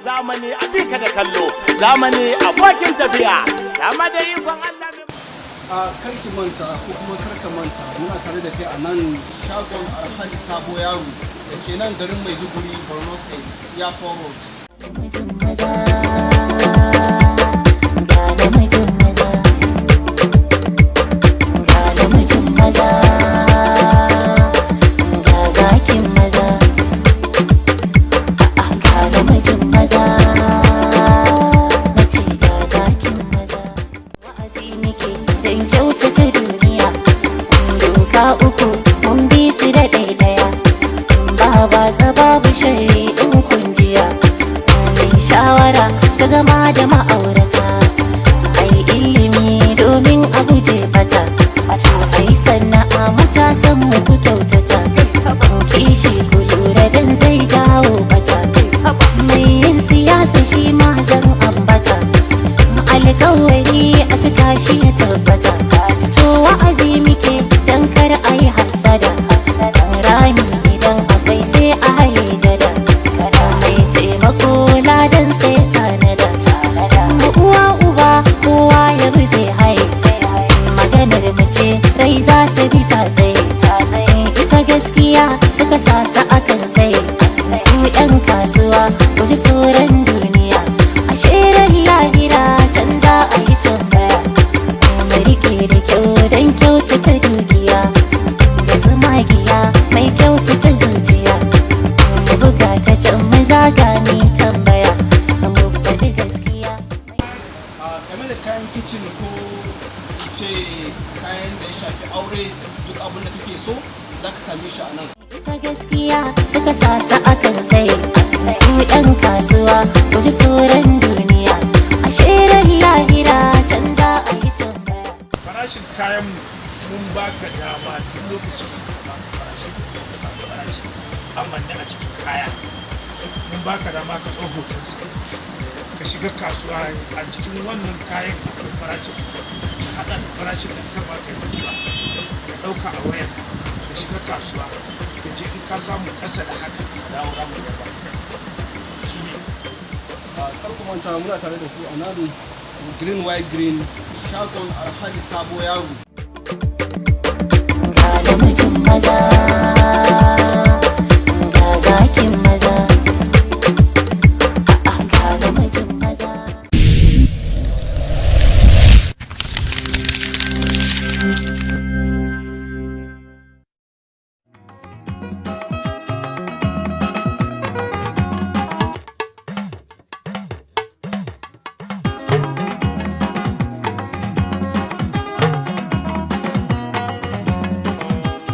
Zamani a bika da kallo, zamani abokin tafiya, sama da ikon Allah. A karki manta ko kuma karka manta, muna tare da kai a nan shagon Alhaji Sabo Yaro da ke nan garin Maiduguri, Borno State, Airport Road. Namijin maza, ga namijin maza, ga namijin maza, ga zakin maza, a'a, ga namijin maza, nace ga zakin maza. Wa'azi muke don kyautata duniya, doka uku mun bi su da ɗaya, ba batsa, babu sharri in kunjiya mai shawara ta zama da ma'aurata, ai ilimi domin a guje bata, so ai sana'a, matasan mu ku kyautata, kishi ku lura dan zai jawo bata, mai yin siyasa shi ma zan ambata, alkawari a cika shi ya tabbata. To wa'azi muke dan kar a yi hassada, rami idan akwai sai a haye gada, mai taimako ladan sai tanada, mu uwa uba kowa ya bi zai haye, maganar mace rai za ta bi ta tsaye, ita gaskiya ta kasa ta akan saye. Ku yan kasuwa ku ji tsoron duniya, a shirin lahira can za a yi tambaya, mu rike da kyau don kyautata dukiya, da tsumagiya mai kyautata zuciya, mu buga ta can, mu zaga ni tambaya, mu faɗi gaskiya. A game da kayan kicin ko ce kayan da ya shafi aure, duk abin da kake so za ka same shi a nan. Ita gaskiya ta kasa ta akan saye. Ku yan kasuwa ku ji tsoron duniya, a shirin lahira can za a yi tambaya. Farashin kayan mu, mun baka dama tun lokacin da muka baka farashi, ka samu farashi amanne a cikin kaya. Mun baka dama ka tsau hotonsa, ka shiga kasuwa, a cikin wannan kayan akwai farashin, ka haɗa da farashin da kar ma ka yi ba, ka ɗauka a wayar, ka shiga kasuwa, ka je, in ka samu ƙasa da haka ka dawo, ramu da ba shi ne. A kar ku manta, muna tare da ku a nan Green White Green, shagon Alhaji Sabo Yaro. Ga namijin maza.